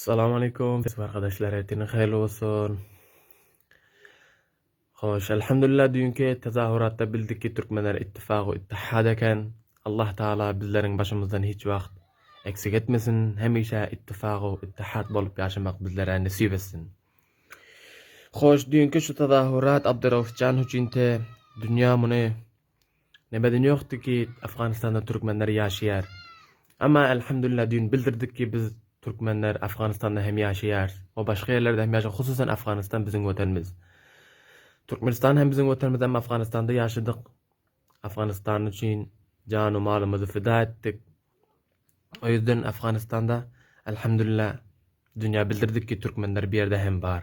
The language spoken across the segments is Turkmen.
Salam aleýkum arkadaşlar ertiriň haýyrly bolsun. Hoş elhamdülillah düýnki tezahuratda bildik ki türkmenler ittifak we ittihad eken. Allah Taala bizleriň başymyzdan hiç wagt eksik etmesin. Hemişe ittifak we ittihad bolup ýaşamak bizlere nesip etsin. Hoş düýnki şu tezahurat Abdyraufjan üçin te dünýä muny Nebeden ýokdy ki Afganistanda türkmenler ýaşaýar. Emma elhamdülillah düýn bildirdik ki biz türkmenler Afganistanda hem ýaşaýarys we başga ýerlerde hem ýaşa hususan Afganistan biziň wetenimiz. Türkmenistan hem biziň wetenimiz emma Afganistanda ýaşadyk. Afganistan üçin janu malymyzy fida etdik. O ýüzden Afganistanda elhamdülillah dünýä bildirdik ki türkmenler bir ýerde hem bar.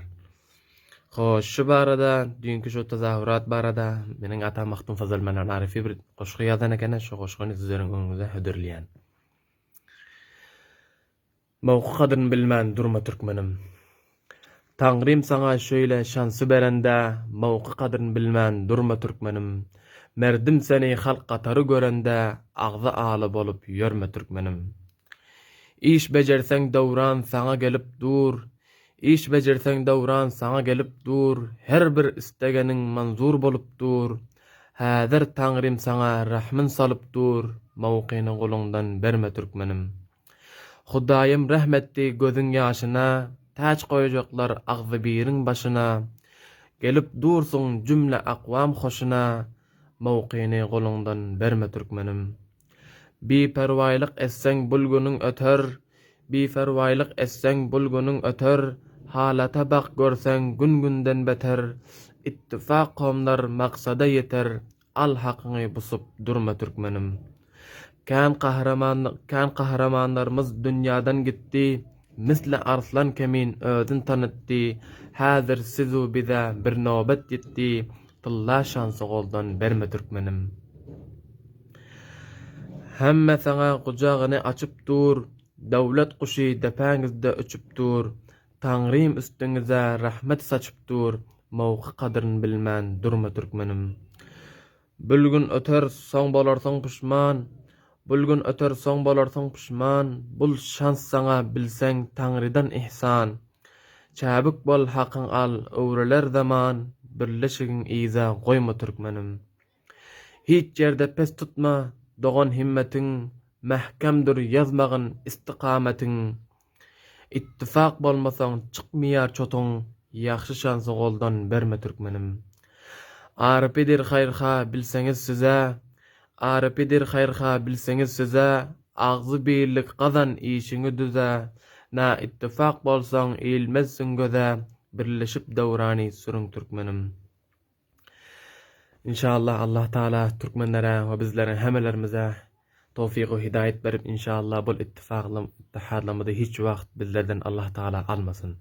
Hoş şu barada düýnki şu tazahurat barada meniň atam Mahdum Fazal Menan Arifi bir goşgy ýazan ekeni şu goşgyny sizleriň öňüňize hödürleýän. Mowky gadryn bilmän durma türkmenim. Taňrym saňa şöýle şansy berende, Mowky gadryn bilmän durma türkmenim. Merdim seni halk gatary görende, Agzy aly bolup ýörme türkmenim. Iş bejerseň döwran saňa gelip dur, Iş bejerseň döwran saňa gelip dur, Her bir istegeniň manzur bolup dur. Häzir Taňrym saňa rehmin salyp dur, Mowkyny goluňdan berme türkmenim. Hudaýym rehm etdi gözüň ýaşyna, Täç goýjaklar agzybiriň başyna, Gelip dursuň jümle akwam hoşuna, Mowkyny goluňdan berme türkmenim. Biperwaýlyk etseň bul günüň öter, Biperwaýlyk etseň bul günüň öter, Halata bak görseň gün-günden beter, Ittifak komlar maksada ýeter, Al hakyňy busup durma türkmenim. Kän gahryman kän gahrymanlarymyz dünýadan gitdi Misli arslan kemin özün tanytdy Häzir sizu bize bir nobat ýetdi Tylla şansy goldan berme türkmenim. Hemme saňa gujagyny açyp dur Döwlet guşy depäňizde uçup dur Taňrym üstüňize rahmet saçyp dur Mowky gadryn bilmän durma türkmenim. Bul gün öter soň bolarsyň puşman Bul gün öter soň bolarsyň puşman Bul şans saňa bilseň Taňrydan ihsan Çäbük bol hakyň al öwrüler zaman Birleşigiň yza goýma türkmenim. Hiç ýerde pes tutma dogan himmetiň Mähkämdir ýazmagyn istikametiň Ittifak bolmasaň çykmyýar çotuň Ýagşy şansy goldan berme türkmenim. Arypydyr haýyrha bilseňiz size Arypydyr haýyrha bilseňiz size Agzy birlik gazan işiňi düze Na ittifak bolsaň ilmezsiň göze Birleşip döwrany sürüň türkmenim. Inşallah Allah Taala türkmenlere we bizlere hemelerimize towfyk we hidaýet berip inşallah bul ittifakly ittihadlamyzy hiç wagt bizlerden Allah Taala almasyn.